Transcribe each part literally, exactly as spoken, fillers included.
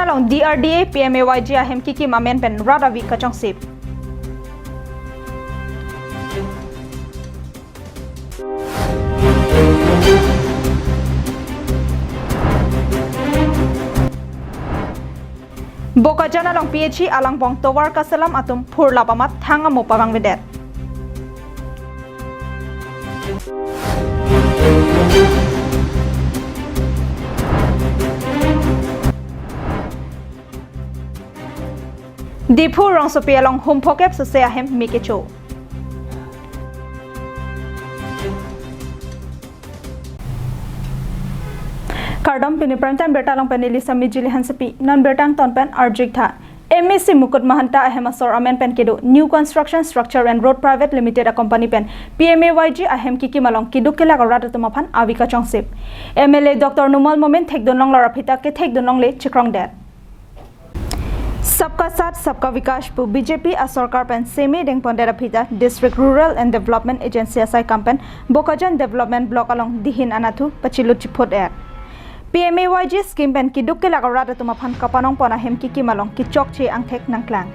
Along D R D A P M A Y G ahem kikim amen pen rat avi kachongsip. Bokajan along P H E alangbong tovar kaselam atum phurlap amat thang amo pavangvedet. Diphu rongsopi along hum phokep suse ahem me kecho. Kardom, pini Prime Time birta along pen neli Sami Jili Hansepi. Non birta angton pen arju-ik tha. M A C Mukut Mahanta ahem asor amen pen kedo new construction structure and road private limited a company pen P M A Y G ahem kikim along keduk kelak arat atum aphan avi kachongsip. M L A Doctor Numal Momin thekdun longlor aphi ta kethekdun longle chikrongdet. Sabka Saath Sabka Vikas pu B J P a sorkar pen seme dengpondet aphi ta District Rural and Development Agency asai kam pen Bokajan Development Block along dihin anathu pachilut chiphut-et. P M A Y G scheme pen keduk kelak arat atum aphan kapanongpon ahem kikim along kechokche angthek nangklang.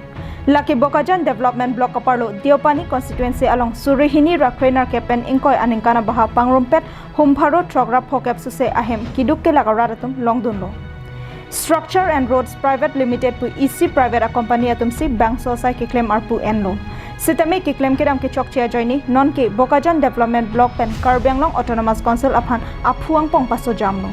Lake Bokajan Development Block kaparlo Deopani constituency along suri hini ra kre nerkep pen ingkoi aningkan abaha pangrumpet hum pharo throk ra phokep suse ahem keduk kelak arat atum longdunlo. Structure and Roads Private Limited pu isi private a company atum si bangso asai keklem arpu enlo. Sitame keklem kedam kechokche ajoine nonke Bokajan Development Block pen Karbi Anglong Autonomous Council aphan aphu angpong pasojamlo.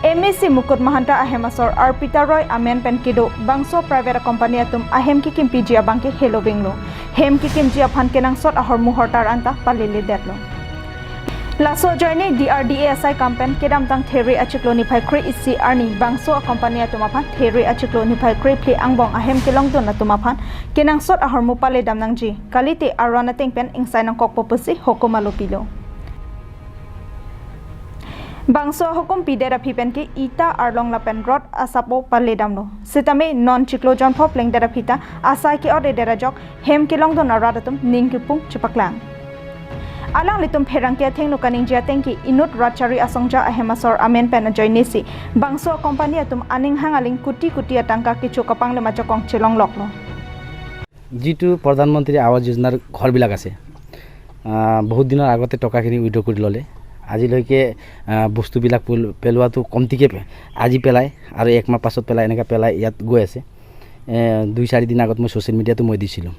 M A C Mukut Mahanta ahem asor Arpita Roy amen pen kedo bangso private a company atum ahem kikim piji abangke helovinglo. Hem kikimji aphan kenangsot ahormu hortar anta paleledetlo. Laso ajoine D R D A asai kam pen kedamtang There achiklo niphai kre isi arni bangso a company atum aphan There achiklo niphai kre phli angbong ahem kelongdun atum aphan kenangsot ahormu paledam nangji. Kalite aron ateng pen ingsai nangkokpo pusi hukum alo pilo. Bangso hukum pidet aphi pen ke ita arlong lapen rod asapo paledamlo. Sitame non chiklo jonpho plengdet aphi ta asai ke-ot-edet ajok hem kelongdun arat atum ning kipung chepaklang. Alanglitum pherangke athengno kaningje ateng ke inut rat chari asongja ahem asor amen pen ajoine si bangso company atum aning hang aling kuti kuti atangka kecho kapanglem ajakong chelongloklo. যিটো প্ৰধানমন্ত্ৰী আৱাস যোজনাৰ ঘৰবিলাক আছে, আহ, বহুত দিনৰ আগতে টকাখিনি উইড্ৰ কৰি ল'লে। আজিলৈকে, আহ, বস্তুবিলাক পেল-, পেলোৱাটো কমটিকে পে-, আজি পেলাই আৰু এক মাহ পাছত পেলাই, এনেকৈ পেলাই ইয়াত গৈ আছে। এ, দুই চাৰি দিন আগত মই ছ'চিয়েল মিডিয়াতো মই দিছিলোঁ।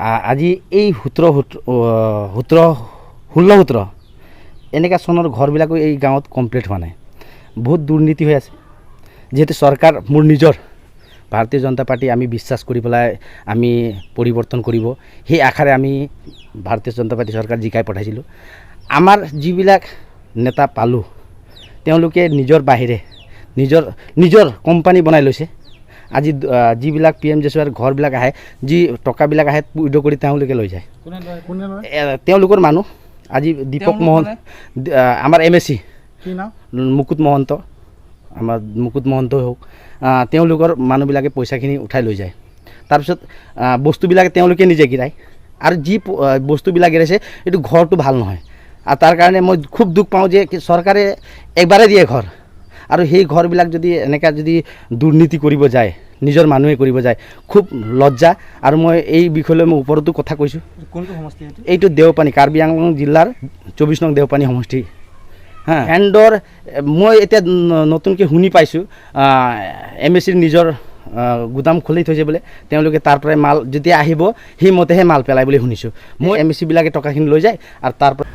আ-, আজি এই সোতৰ সোত-, অ, সোতৰ, ষোল্ল সোতৰ এনেকুৱা চনৰ ঘৰবিলাকো এই গাঁৱত কমপ্লিট হোৱা নাই। বহুত দুৰ্নীতি হৈ আছে। যিহেতু চৰকাৰ মোৰ নিজৰ, ভাৰতীয় জনতা পাৰ্টি আমি বিশ্বাস কৰি পেলাই আমি পৰিৱৰ্তন কৰিব, সেই আশাৰে আমি ভাৰতীয় জনতা পাৰ্টি চৰকাৰ জিকাই পঠাইছিলোঁ। আমাৰ যিবিলাক নেতা পালোঁ, তেওঁলোকে নিজৰ বাহিৰে নিজৰ, নিজৰ কোম্পানী বনাই লৈছে। আজি, আহ, যিবিলাক পি এম জি এছ ৱাইৰ ঘৰবিলাক আহে, যি টকাবিলাক আহে, উইড্ৰ কৰি তেওঁলোকে লৈ যায়। কোনে লয়? কোনে লয়? এ, তেওঁলোকৰ মানুহ। আজি দীপক তেওঁলোক মোহন, কোনে? দি-, আহ, আমাৰ এম এ চি কি নাম? মুকুট মহন্ত, আমাৰ মুকুট মহন্ত হওক, আহ, তেওঁলোকৰ মানুহবিলাকে পইচাখিনি উঠাই লৈ যায়। তাৰপিছত, আহ, বস্তুবিলাক তেওঁলোকে নিজে গিৰাই আৰু যি প-, আহ, বস্তুবিলাক গিৰাইছে, এইটো ঘৰটো ভাল নহয়। আৰু তাৰ কাৰণে মই খুব দুখ পাওঁ যে কি চৰকাৰে একবাৰে দিয়ে ঘৰ আৰু সেই ঘৰবিলাক যদি এনেকা যদি দুৰ্নীতি কৰিব যায়, নিজৰ মানুহে কৰিব যায়, খুব লজ্জা। আৰু মই এই বিষয় লৈ মই ওপৰতো কথা কৈছোঁ। কোনটো সমষ্টি এইটো? এইটো দেওপানী, কাৰ্বি আংলং জিলাৰ চৌবিশ নং দেওপানী সমষ্টি। হা, এণ্ডৰ, এ, মই এতিয়া ন-, নতুনকৈ শুনি পাইছোঁ, আহ, এম এ চিৰ নিজৰ, আহ, গুদাম খুলি থৈছে বোলে। তেওঁলোকে তাৰ পৰাই মাল যেতিয়া আহিব, সেইমতেহে মাল পেলাই বুলি শুনিছোঁ। মই এম এ চিবিলাকে টকাখিনি লৈ যায় আৰু তাৰ পৰা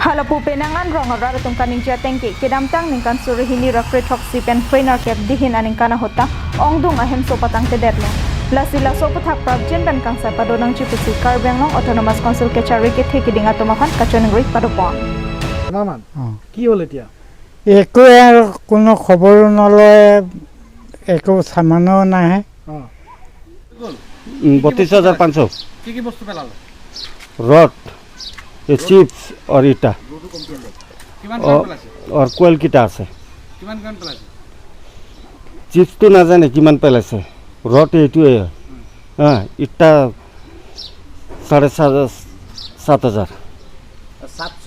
Halapu penang an rong arat atum kaningje ateng ke, kedamtang ningkan suri hini ra kre throksi pen kre nerkep dihin aningkan ahut ta ongdung ahemso patangtedetlo. Lasi laso aputhak prapjin pen kangsai padonangji pusi Karbi Anglong Autonomous Council kechari kethe kiding atum aphan kachoningri padopon. না, না। অ। কি হ'ল এতিয়া? একো আৰু কোনো খবৰো নলয়, একো চামানো নাহে। অ। উম, বত্ৰিশ হাজাৰ পাঁচশ। কি কি বস্তু পেলালে? रॉड, ये चिप्स और ईटा। কিমান কিমান और, পেলাইছে? और কোৱাল কিটা আছে। কিমান কিমান পেলাইছে? চিপছটো নাজানে কিমান পেলাইছে। ৰড এইটোৱে। হা, ইটা চাৰে সাত, সাত হাজাৰ। সাতশ?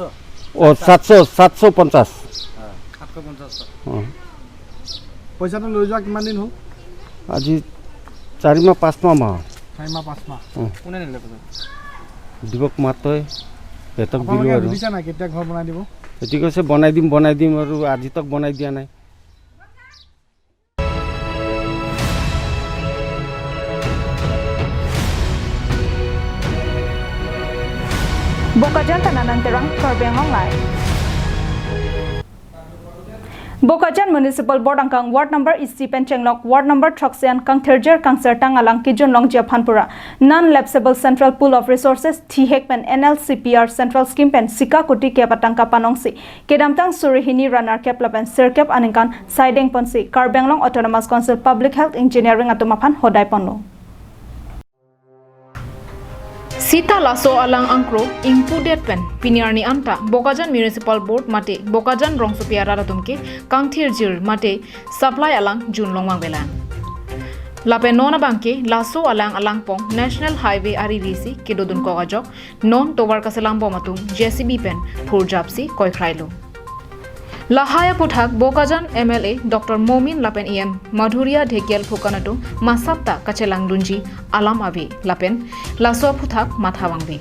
অ, সাতশ, সাতশ পঞ্চাশ। হা, সাতশ পঞ্চাশ টকা। অ। পইচাটো লৈ যোৱা কিমান দিন হ'ল? আজি চাৰি মাহ, পাঁচ মাহ মান। চাৰি মাহ, পাঁচ মাহ। উম। কোনে নিলে পইচা? দীপক মাতৈ, সিহঁতক আপোনালোকে দিলো আৰু। সুধিছে নাই কেতিয়া ঘৰ বনাই দিব? সিহঁতি কৈছে, "বনাই দিম, বনাই দিম," আৰু আজি তক বনাই দিয়া নাই। Bokajan pen Anand Terang, Karbi Anglong Live. Bokajan Municipal Board angkang ward number isi pen chenglok ward number throksi an kangthirjir kangsertang alang kejun longji aphan pura non-lapsable Central Pool of Resources, thihek pen N L C P R Central Scheme pen sika koti kep atangka panongsi kedamtang suri hini ra nerkep lapen sirkep aningkan saideng ponsi Karbi Anglong Autonomous Council Public Health Engineering atum aphan hodai ponlo. Sita laso alang angkro ingpudet pen pini arni anta Bokajan Municipal Board mate Bokajan rongsopi arat atum ke kangthirjir mate supply alang junlong vangvelang. Lapen non abangke laso alang alangpong National Highway ariri si kedodun kok ajok non tovar kaselam bom atum J C B pen phurjapsi koikhrailo. Lahai aputhak Bokajan M L A Doctor Momin lapen E M Madhuria Dhekial Phukan atum masapta kachelangdunji alam ave lapen laso aputhak matha vangve.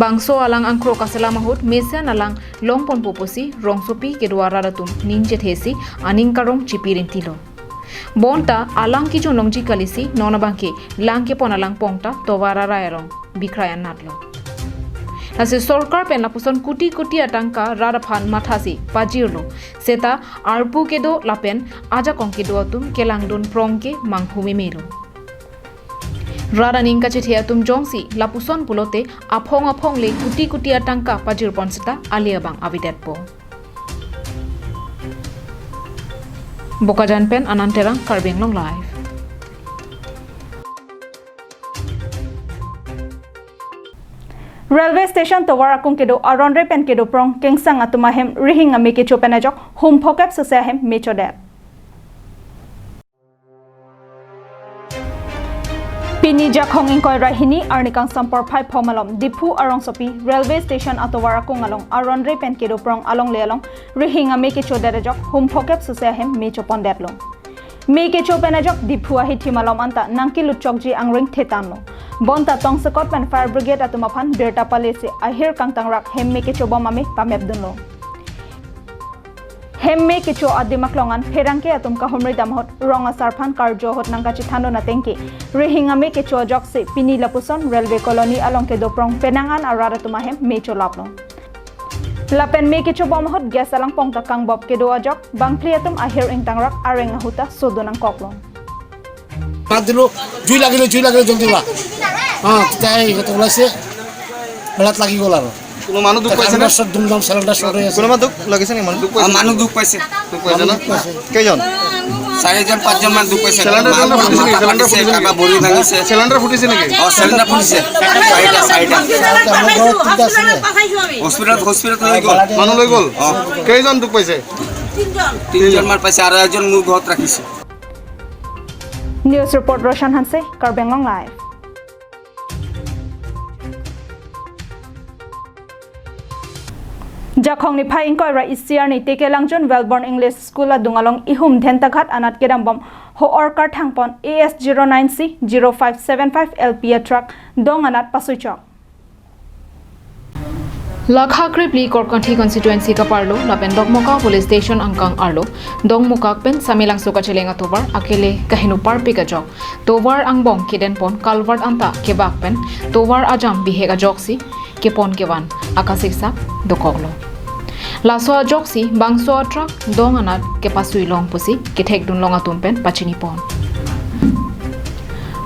Bangso alang angkro kaselam ahut mesen alang longponpo pusi rongsopi kedo arat atum ningjethe si aning karong chipi rinti lo. Bonta alang kejun longji kali si non abangke lang kepon alangpong ta tovar arai along bikhrai anatlo. Lasi sorkar pen lapuson koti koti atangka rat aphan mathasi pajirlo. Seta arpu kedo lapen ajakong kedo atum kelangdun prong ke manghumimelo. Rat aning kachethe atum jongsi lapuson pulote aphong aphong le koti koti atangka pajirpon seta ali abang avedetpo. Bokajan pen Anand Terang, Karbi Anglong Live. Railway station tovar akung kedo aronre pen kedo prong kengsang atum ahem rihing ame kecho pen ajok hum phokep sose ahem mechodet. Pini Jakhong ingkoi ra hini arni kangsam porphai pho malom Diphu arongsopi railway station atovar akung along aronre pen kedo prong alongle along rihing ame kechodet ajok hum phokep sose ahem mecho pondetlo. Me kecho pen ajok Diphu ahithi malom anta nangkelut chokji angring thetanlo. Bonta tongsekot pen fire brigade atum aphan birta palesi ahir kangtangrak hem me kecho bom ame pamepdunlo. Hem me kecho adim aklong an pherangke atum kahumri dam ahut rong asar aphan karjo ahut nangkachethandun atengke rihing ame kecho ajoksi pini lapuson railway colony along kedo prong penang an arat atum ahem me cholaplo. Lapen me kecho bom ahut gas alangpong ta kangbop kedo ajok bangphli atum ahir ingtangrak areng ahuta sodo nangkoklo. মাত দিলো, "জুই লাগিলে, জুই লাগিলে, জলদি ওলা।" হ্যাঁ, তেতিয়াহে সিহঁতে ওলাইছে, বেলাত লাগি গ'ল আৰু। কোনো মানুহ দুখ পাইছে নে? কাৰেণ্টৰ শ্বৰ্ট, দুমদাম চিলিণ্ডাৰ শ্বৰ্ট হৈ আছে। কোনোবা দুখ লাগিছে নেকি? মানুহ দুখ পাইছে? মানুহ দুখ পাইছে। দুখ পাইছে ন? মানুহ দুখ পাইছে। কেইজন? চাৰিজন, পাঁচজন মান দুখ পাইছে। চিলিণ্ডাৰ মাথা চিলিণ্ডাৰ ফাটিছে, ফুটিছে নেকি? কাৰোবাৰ ভৰি ভাঙিছে। চিলিণ্ডাৰ ফুটিছে নেকি? অ, চিলিণ্ডাৰ ফুটিছে। চাৰিটা, চাৰিটা। চাৰিটা, মোৰ ঘৰত তিনিটা আছিলে। হস্পিটেলত, হস্পিটেলত লৈ গ'ল। মানুহ লৈ গ'ল? অ। কেইজন দুখ পাইছে? তিনিজন মান পাইছে, আৰু এজন মোৰ ঘৰত ৰাখিছে। News report Roshan Hanse, Karbi Anglong Live. Jakhong niphai ingkoi ra isi arni Tekelangjun Wellborn English School adung along ihum Dhentaghat anat kedambom ho-or karthangpon A S zero nine C zero five seven five L P a truck dong anat pasuichok. Lakha krepli Korkanthi constituency kaparlo lapen Dokmoka police station angkang arlo Dongmukak pen Samelangso kacheleng atovar akele kaheno parpik ajok tovar angbong kedenpon culvert anta kebak pen tovar ajam bihek ajoksi kepon kevan akasiksak dokoklo. Laso ajoksi bangso a truck dong anat kepasui long pusi kethekdun long atum pen pachinipon.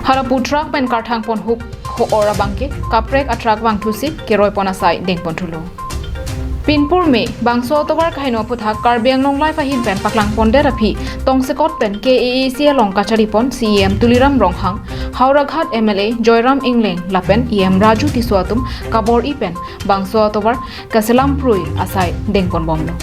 Halapu truck pen karthangpon huk ho-or abangke kaprek a truck vangthusi keroipon asai dengponthulo. Pinpur me bangso atovar kaheno aputhak Karbi Anglong Live ahin pen paklangpondet aphi tongsekot pen K A A C along kacharipon C E M Tuliram Ronghang, Howraghat M L A Joyram Engleng lapen E M Raju Tisso atum kabor-i pen bangso atovar kaselam prui asai dengponbomlo.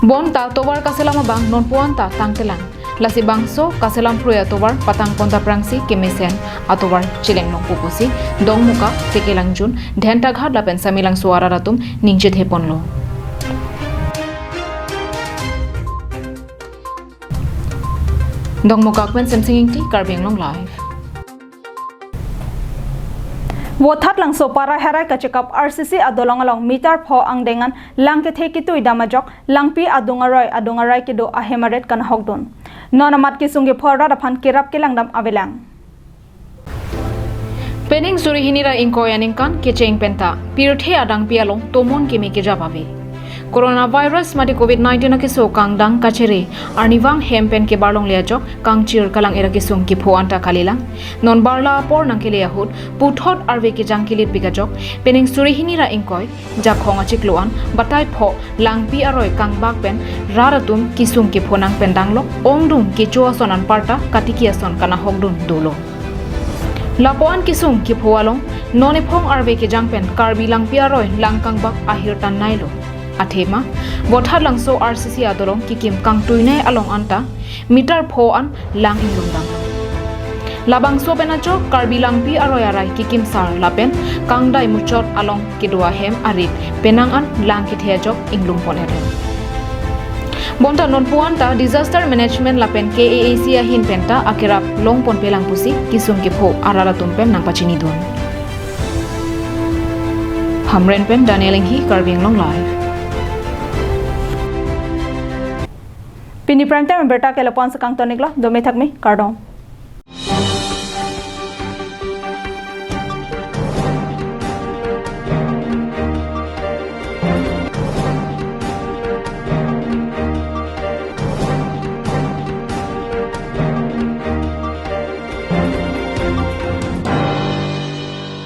Bonta tovar kaselam abang nonpu anta tangtelang. Lasi bangso kaselam prui atovar patangpon daprangsi kemesen atovar cheleng longpo pusi Dongmukak, Tekelangjun, Dhentaghat lapen Samelangso arat atum ningjetheponlo. Dongmukak pen Semsing Ingti, Karbi Anglong Live. Vothatlangso Parai Harai kachekap R C C adolong along meter pho angdeng an lang kethe ketui dam ajok langpi adung aroi adung arai kedo ahem aret kanahokdun. Non amat kesung kepho arat aphan kerap kelangdam avelang. Pening suri hini ra ingkoi aningkan kecheng penta pirthe adangpi along tomon keme kejap ave. Coronavirus mate covid nineteen akeso kangdang kachere arnivang hem pen kebar longle ajok kangchir kalang-ir akesung kepho anta kalilang. Non barla apor nangkele ahut puthot arve kejang kelitpik ajok pening suri hini ra ingkoi Jakhong achiklo an batai pho langpi aroi kangbak pen rat atum kesung kepho nangpendang lok ongdung kecho ason anparta katiki ason kanahokdun dolo. Lapu-an kesung kepho along non ephong arve kejang pen Karbi langpi aroi lang kangbak ahir tan nailo. Athema Vothatlangso R C C adolong kekim kangtuinei along anta meter pho an lang inglumdam. Labangso pen ajok Karbi langpi aroi arai kekim sar lapen kangdai muchot along kedo ahem arit penang an lang kethe ajok inglum pon-et lo. Bonta nonpu anta disaster management lapen K A A C ahin penta akerap long ponpelang pusi kesung kepho arat atum pen nangpachinidun. Hamren pen Daniel Inghi, Karbi Anglong Live. Pini Prime Time abirta ke lapu-an si kangton-iklo, dome thakmi, kardom.